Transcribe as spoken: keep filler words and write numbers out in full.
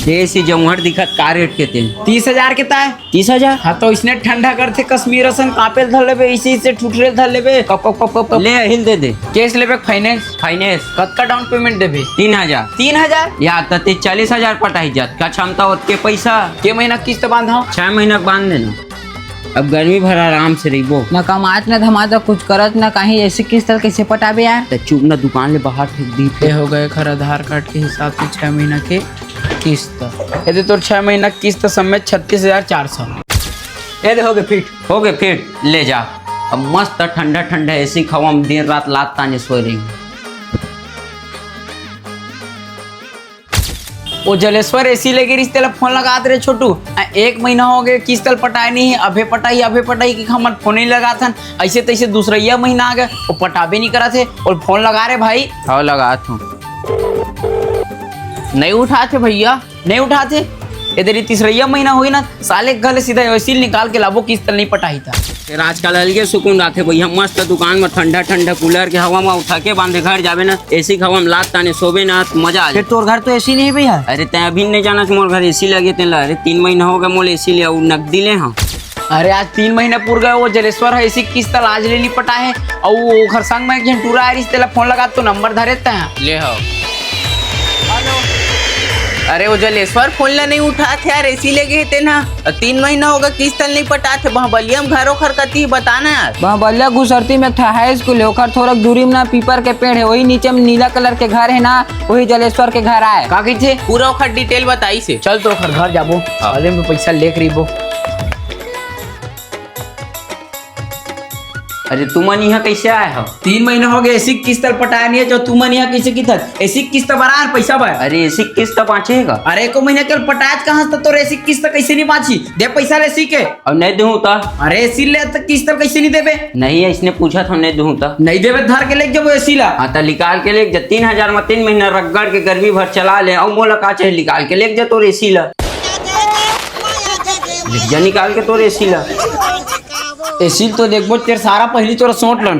ए सी जमुहर दिखत का रेट के ते? तीस हजार के ताय। तीस हजार? हाँ, तो इसने ठंडा करथे कश्मीर असन, कांपे ल धर लेबे, इसी से ठुठरे ल धर लेबे। Cup, cup, cup, cup, cup. ले, हिल दे दे। कैश लेबे, फाइनेंस? फाइनेंस। कतका डाउन पेमेंट देबे? तीन हजार। तीन हजार? या त ते चालीस हजार पटाही जात, का क्षमता ओतके पैसा? के महीना किस्त बांधा? छह महीना के बांध देना। अब गर्मी भर आराम से रहिबो। न कमात, न धमात, कुछ करत, न काहीं। ऐसी किस्त ल कैसे पटाबे यार? त चुप न, दुकान ले बाहर फेंक दी। ये हो गए खर आधार कार्ड के हिसाब से छह महीना के किस्त। ये दे तोर छह महीना किस्त समेत छत्तीस हजार चार सौ। ये दे, हो गए फिट। हो गए फिट, ले जा। अब मस्त ठंडा ठंडा ए सी के हवा में दिन रात लात ताने सोए रही। ओ जलेश्वर ए सी लेगे रिहिस, तेला फोन लगात रे छोटू। आ, एक महीना हो गए, किस्त ल पटाए नहीं, अभे पटाई, अभे पटाई कि हमन फोन नहीं लगात हन। ऐसे तैसे दूसरैया महीना आ गए, वो पटाबे नहीं करत हे। और फोन लगा रे भाई। हाँ, लगात हूँ। नहीं उठात हे भैया। नहीं उठात हे। ए दे री तीसरैया महीना होई ना, साले के घर ले सीधा ए सी ल निकाल के लाबो, किस्त ल नहीं पटाही ता। फिर आजकल अलगे सुकून रहते भैया, मस्त दुकान में ठंडा ठंडा कूलर के हवा में उठा के बांधे घर जाबे ना, ए सी के हवा में लात ताने सोबे ना, तो मजा आ फिर जाए। तोर घर तो ए सी नहीं भैया। अरे तैं अभी नहीं जाना मोर घर ए सी लगे तेला। अरे तीन महीना हो गए मोल ए सी ले, अउ नकदी ले हाँ। अरे आज तीन महीना पुर गए, वो जलेश्वर हे ए सी किस्त ल आज ले नहीं पटाए हे। अउ ओखर संग में एक झन टूरा आ रिहिस, तेला फोन लगा तो नंबर धरे तैं। ले हो। हेलो। अरे वो जलेश्वर फोन ला नहीं उठात हे यार, ए सी लेगे हे तेन हा। तीन महीना हो गए किस्त ल नहीं पटात हे। बहबलिया में घर ओखर कती बताना यार। बहबलिया घुसरती में था हाई स्कूल है, ओखर थोड़क दूरी में ना पीपर के पेड़ है, वही नीचे में नीला कलर के घर है ना, वही जलेश्वर के घर आए। का कहिथे? पूरा ओखर डिटेल बताइस हे। चल तो ओखर घर जाबो, हाँ। साले में पैसा लेके रहिबो। अरे तुमन इहाँ कैसे आए हो? तीन महीना हो गए, ए सी किस्त ल पटाए नहीं है, जो तुमन इहाँ कैसे किथत? ए सी किस्त बर आए पैसा बर। अरे ए सी किस्त बाँचे हे का? अरे एको महीना के पटाए कहाँ से, तोर ए सी किस्त कैसे नहीं बाँची? दे पैसा ले ए सी के। अब नहीं दूँ ता। अरे ए सी ले त किस्त कैसे नहीं देबे? नहीं, इसने पूछा था, नहीं दूँ ता। नहीं देबे, धर के लेके जाबो ए सी ला। हाँ, त निकाल के लेके जा। तीन हजार में तीन महीना रगड़ के गर्मी भर चला ले, अउ मोला का चाहिए, निकाल के लेके जा तोर ए सी ला। लेके जा निकाल के तोर ए सी ला। ए सी ल तो देखबो, तेर सारा पहली तोरा सोट लन।